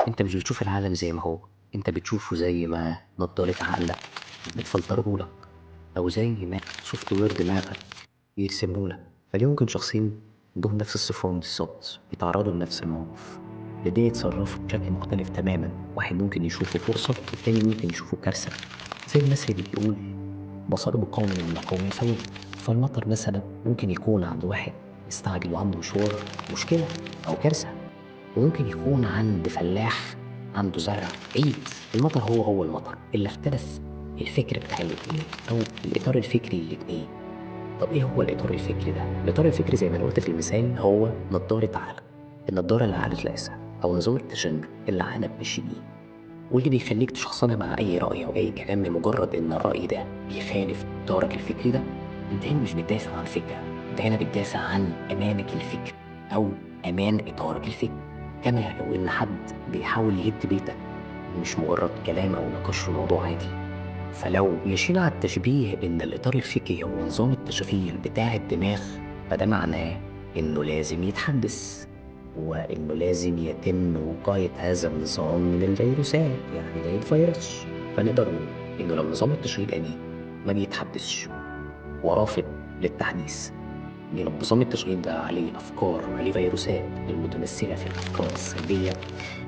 أنت مش بتشوف العالم زي ما هو، أنت بتشوفه زي ما نضارة عقلك بتفلتره لك، أو زي ما software دماغك بيرسمه لك. فليه ممكن شخصين عندهم نفس الصفات بالظبط يتعرضوا لنفس الموقف، الاتنين يتصرفوا بشكل مختلف تماما؟ واحد ممكن يشوفه فرصة، والتاني ممكن يشوفه كارثة. زي المثل اللي بيقول مصائب قوم من قوم سوء. فالمطر مثلا ممكن يكون عند واحد مستعجل وعنده مشوار مشكلة أو كارثة، وممكن يكون عند فلاح عنده زرع عيد. المطر هو هو المطر، اللي اختلف الفكر بتاع الاتنين أو الإطار الفكري للاتنين. طب إيه هو الإطار الفكري ده؟ الإطار الفكري زي ما أنا قلت في المثال هو نضارة عقلك، النضارة اللي عقلك لابسها أو نظام التشنج اللي عقلك ماشي بيه، واللي بيخليك تشخصنها مع أي رأي أو أي كلام لمجرد إن الرأي ده بيخالف إطارك الفكري ده. أنت هنا مش بتدافع عن فكرة، أنت هنا بتدافع عن أمانك الفكري أو أمان إطارك الفكري. كما لو إن حد بيحاول يهد بيتك، مش مجرد كلام أو نقاش في موضوع عادي. فلو مشينا على التشبيه بإن الإطار الفكري هو نظام التشغيل بتاع الدماغ، فده معناه إنه لازم يتحدث، وإنه لازم يتم وقاية هذا النظام من الفيروسات، يعني زي الفيروس. فنقدر نقول إنه لو نظام التشغيل قديم ما بيتحدثش ورافض للتحديث، لأن نظام التشغيل ده عليه أفكار وعليه فيروسات المتمثلة في الأفكار السلبية،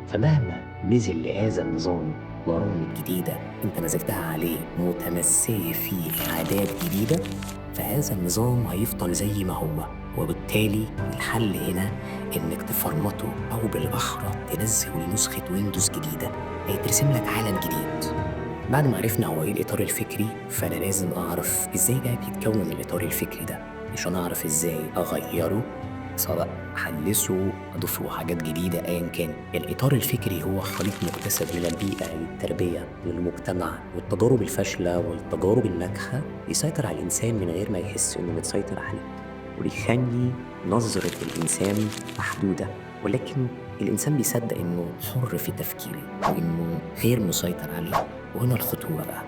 فمهما نزل لهذا النظام برامج جديدة أنت نزلتها عليه متمثلة في عادات جديدة، فهذا النظام هيفضل زي ما هو. وبالتالي الحل هنا إنك تفرمته، أو بالأحرى تنزل نسخة ويندوز جديدة هيترسم لك عالم جديد. بعد ما عرفنا هو إيه الإطار الفكري، فأنا لازم أعرف إزاي بقى بيتكون الإطار الفكري ده عشان أعرف إزاي أغيره، سواء أحدثه، أضيف له حاجات جديدة، أيا كان. الإطار الفكري هو خليط مكتسب من البيئة والتربية والمجتمع والتجارب الفاشلة والتجارب الناجحة، بيسيطر على الإنسان من غير ما يحس إنه متسيطر عليه، وبيخلي نظرة الإنسان محدودة. ولكن الإنسان بيصدق إنه حر في تفكيره وإنه غير مسيطر عليه، وهنا الخطورة بقى.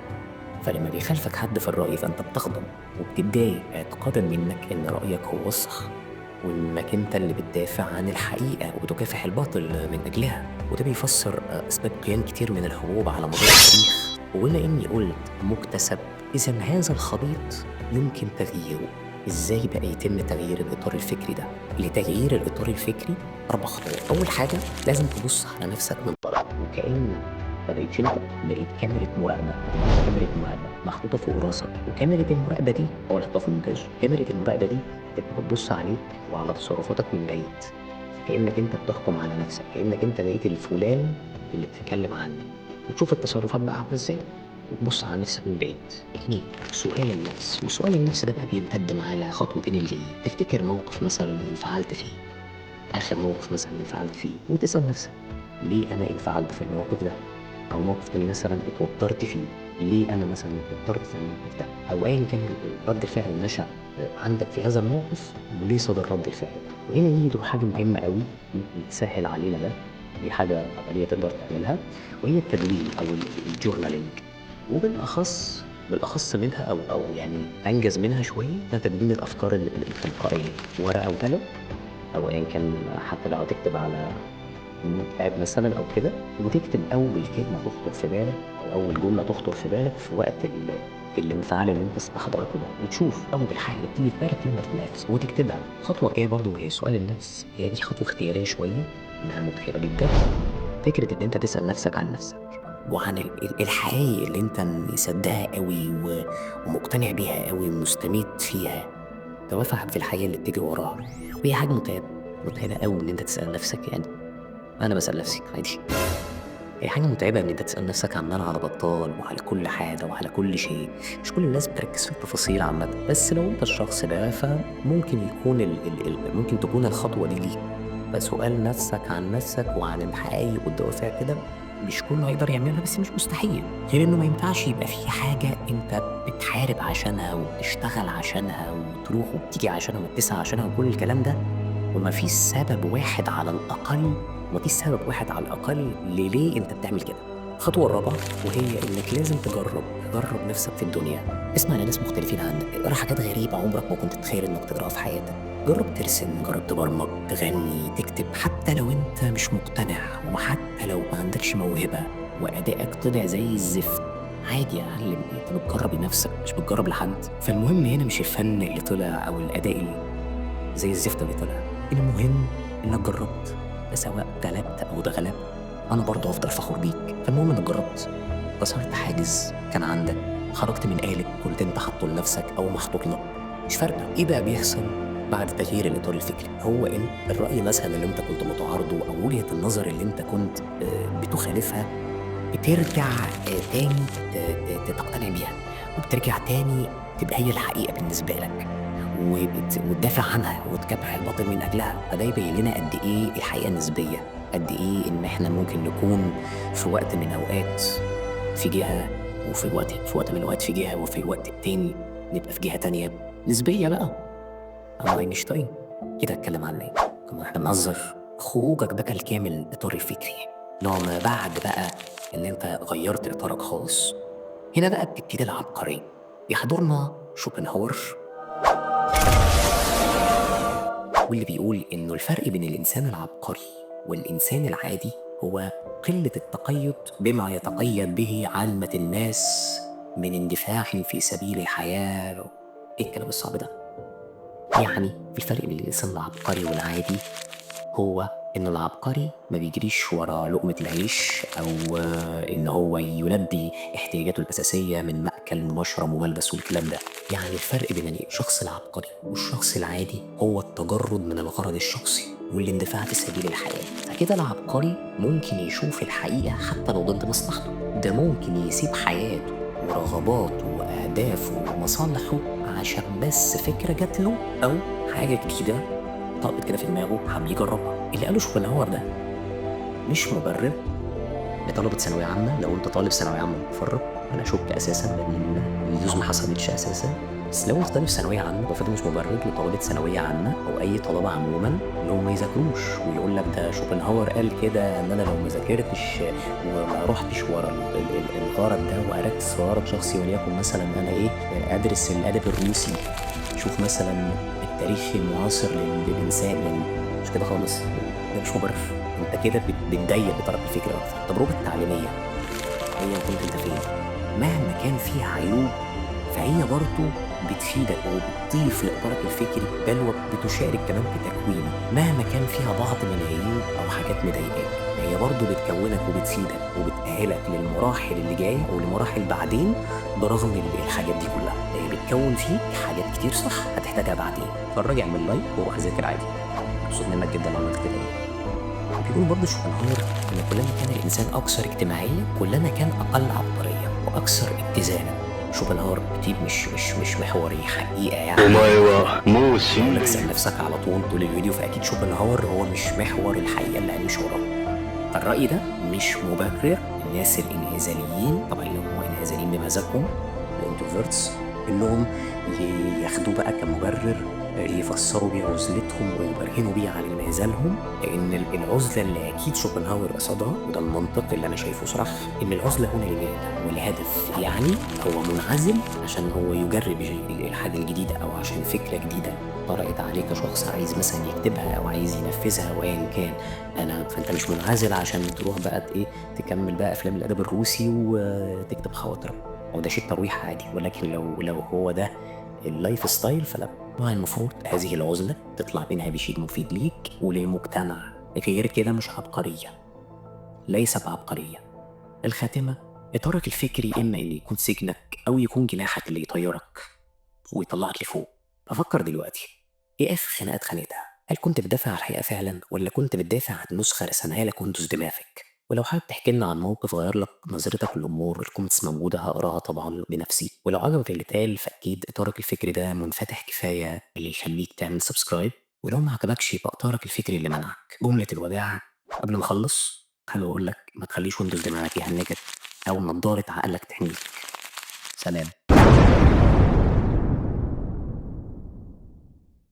فلما بيخالفك حد في الرأي فأنت بتغضب وبتتضايق اعتقادا منك إن رأيك هو الصح، وإنك أنت اللي بتدافع عن الحقيقة وبتكافح الباطل من أجلها. وده بيفسر أسباب قيام كتير من الحروب على مدار التاريخ. وبما إني قلت مكتسب، إذا هذا الخليط يمكن تغييره. إزاي بقى يتم تغيير الإطار الفكري ده؟ لتغيير الإطار الفكري 4 خطوات. أول حاجة لازم تبص على نفسك من بره، وكأن ما بقتش انت، بقيت كاميرا مراقبة، كاميرا مراقبة محطوطة فوق راسك، وكاميرا المراقبة دي أو حطها في المونتاج، كاميرا المراقبة دي هتبقى بتبص عليك وعلى تصرفاتك من بعيد، كأنك انت بتحكم على نفسك، كأنك انت بقيت الفلان اللي بتتكلم عنه، وتشوف التصرفات بقى عاملة ازاي، وتبص على نفسك من بعيد. 2، سؤال النفس. وسؤال النفس ده بقى بيمتد معانا خطوتين الجايين. تفتكر موقف مثلا انفعلت فيه، آخر موقف مثلا انفعلت فيه، وتسأل نفسك ليه أنا انفعلت في الموقف ده؟ أو موقف تاني مثلا اتوترت فيه، ليه أنا مثلا اتوترت في الموقف ده؟ أو أيا كان رد الفعل اللي نشأ عندك في هذا الموقف وليه صدر رد الفعل ده. وهنا يجي دور حاجة مهمة قوي ممكن تسهل علينا ده، دي حاجة عملية تقدر تعملها، وهي التدوين أو ال journaling. وبالأخص منها أو يعني أنجز منها شوية، ده تدوين الأفكار التلقائية، ورقة وقلم، أو أيا كان، حتى لو هتكتب على notepad مثلا أو كده، وتكتب أول كلمة تخطر في بالك أو أول جملة تخطر في بالك في وقت الانفعال اللي أنت استحضرته ده، وتشوف أول حاجة بتيجي في بالك لما تتنفس وتكتبها. خطوة جاية برضه هي سؤال النفس، هي دي خطوة اختيارية شوية إنها متعبة جدا. فكرة إن أنت تسأل نفسك عن نفسك وعن الحقائق اللي أنت مصدقها قوي ومقتنع بيها قوي ومستميت فيها، توافق في الحقيقة اللي بتجري وراها. وهي حاجة متعبة، متعبة قوي إن أنت تسأل نفسك. يعني أنا بسأل نفسي عادي، هي حاجة متعبة إن أنت تسأل نفسك عمال على بطال وعلى كل حاجة وعلى كل شيء. مش كل الناس بتركز في التفاصيل عامة، بس لو أنت الشخص ده فممكن يكون ممكن تكون الخطوة دي ليك. فسؤال نفسك عن نفسك وعن الحقائق والدوافع كده مش كله هيقدر يعملها، بس مش مستحيل. غير إنه ما ينفعش يبقى في حاجة أنت بتحارب عشانها وبتشتغل عشانها وتروح وبتيجي عشانها وبتسعى عشانها وكل الكلام ده، وما فيش سبب واحد على الأقل، وما فيش سبب واحد على الأقل ليه أنت بتعمل كده. الخطوة الرابعة وهي إنك لازم تجرب نفسك في الدنيا. اسمع لناس مختلفين عنك، اقرا حاجات غريبة عمرك ما كنت تتخيل إنك تقراها في حياتك. جرب ترسم، جرب تبرمج، تغني، تكتب، حتى لو انت مش مقتنع وحتى لو ما عندكش موهبة وأدائك طلع زي الزفت، عادي يا معلم، انت بتجرب لنفسك مش بتجرب لحد. فالمهم هنا مش الفن اللي طلع او الاداء اللي زي الزفت اللي طلع، المهم انك جربت، ده سواء غلبت او اتغلبت انا برضه هفضل فخور بيك. فالمهم انك جربت، كسرت حاجز كان عندك، خرجت من قالب كنت انت حاطه لنفسك او محطوط لك، مش فارقه. ايه بقى بيحصل بعد تغيير الاطار الفكري؟ هو ان الراي مثلا اللي انت كنت متعارضه او وجهه النظر اللي انت كنت بتخالفها بترجع تاني تقتنع بيها، وبترجع تاني تبقى هي الحقيقة بالنسبة لك، وتدافع عنها وتكافح الباطل من اجلها. فده يبين لنا قد ايه الحقيقة النسبية، قد ايه ان احنا ممكن نكون في وقت من الاوقات في جهة، وفي وقت من الاوقات في جهة، وفي وقت تاني نبقى في جهة تانية نسبيه. بقى انا اينشتاين كده اتكلم عن ايه؟ كنا احنا بنهزر. خروجك بقى الكامل الاطار الفكري، لو ما بعد بقى ان انت غيرت اطارك خالص، هنا بقى بتبتدي العبقرية. يحضرنا شوبنهاور واللي بيقول انه الفرق بين الانسان العبقري والانسان العادي هو قلة التقيد بما يتقيد به عامة الناس من اندفاع في سبيل الحياة. ايه الكلام الصعب ده؟ يعني الفرق بين الانسان العبقري والعادي هو إن العبقري ما بيجريش ورا لقمة العيش أو إن هو يلبي احتياجاته الأساسية من مأكل ومشرب وملبس والكلام ده. يعني الفرق بين الشخص العبقري والشخص العادي هو التجرد من الغرض الشخصي والاندفاع في سبيل الحياة. فكده العبقري ممكن يشوف الحقيقة حتى لو ضد مصلحته، ده ممكن يسيب حياته ورغباته وأهدافه ومصالحه عشان بس فكرة جات له أو حاجة جديدة طقت كده في دماغه حب يجربها. اللي قاله شوبنهاور ده مش مبرر لطلبة ثانوية عامة. لو انت طالب ثانوية عامة بتتفرج، انا اشك اساسا لان ال videos ما حصلتش اساسا، بس لو انت طالب ثانوية عامة فده مش مبرر لطالبة ثانوية عامة او اي طلبة عموما انهم ما يذاكروش ويقول لك ده شوبنهاور قال كده ان انا لو ما ذاكرتش وما رحتش ورا الغرض ده واركز في غرض شخصي، وليكن مثلا انا ايه ادرس الادب الروسي، شوف مثلا التاريخ المعاصر للانسان، يعني مش كده خالص، ده مش مبرر. انت كده بتضيق اطارك الفكري اكتر. التجربة التعليمية ايا كنت انت فين، مهما كان فيها عيوب فهي برضه بتفيدك وبتضيف لاطارك الفكري، بل وبتشارك كمان في تكوينه. مهما كان فيها بعض من العيوب او حاجات مضايقاك، هي برضه بتكونك وبتفيدك وبتأهلك للمراحل اللي جاية ولمراحل بعدين. برغم الحاجات دي كلها هي بتكون فيك حاجات كتير صح هتحتاجها بعدين. اتفرج، اعمل like وروح ذاكر عادي، مبسوط منك جدا لو عملت كده. بيقول برضه شوبنهاور ان كلما كان الانسان اكثر اجتماعية كلما كان اقل عبقرية واكثر اتزانا. شوبنهاور دي مش محوري حقيقة يعني. بقول لك اسال نفسك على طول الفيديو، فاكيد شوبنهاور هو مش محور الحقيقة اللي هنمشي وراه. فالراي ده مش مبرر الناس الانعزاليين، طبعا اللي هم انعزاليين بمزاجهم ال introverts، انهم ياخدوه بقى كمبرر يفسروا بيه عزلتهم ويبرهنوا بيه على انعزالهم. لان العزلة اللي اكيد شوبنهاور قصدها، وده المنطق اللي انا شايفه صح، ان العزلة هنا لماذا ولهدف، يعني هو منعزل عشان هو يجرب الحاجة الجديدة او عشان فكرة جديدة طرقت عليه كشخص عايز مثلا يكتبها او عايز ينفذها او ايا كان. فانت مش منعزل عشان تروح بقى ايه تكمل بقى افلام الادب الروسي وتكتب خواطر، هو ده شيء ترويح عادي. ولكن لو هو ده ال lifestyle فلا. طبعا المفروض هذه العزلة تطلع منها بشيء مفيد ليك وللمجتمع، غير كده مش عبقرية، ليست عبقرية. الخاتمة، إطارك الفكري إما إن يكون سجنك أو يكون جناحك اللي يطيرك ويطلعك لفوق. ففكر دلوقتي، إيه آخر خناقة اتخانقتها؟ هل كنت بتدافع عن الحقيقة فعلا ولا كنت بتدافع عن نسخة رسمها لك ويندوز دماغك؟ ولو حابب تحكي لنا عن موقف غير لك نظرتك للأمور، ال comments موجودة هقراها طبعا بنفسي. ولو عجبك اللي اتقال فأكيد إطارك الفكري ده منفتح كفاية اللي يخليك تعمل subscribe، ولو ما عجبكش يبقى إطارك الفكري اللي منعك. جملة الوداع قبل ما أخلص حابب أقول لك ما تخليش ويندوز دماغك يهنجك أو نضارة عقلك تحميك. سلام.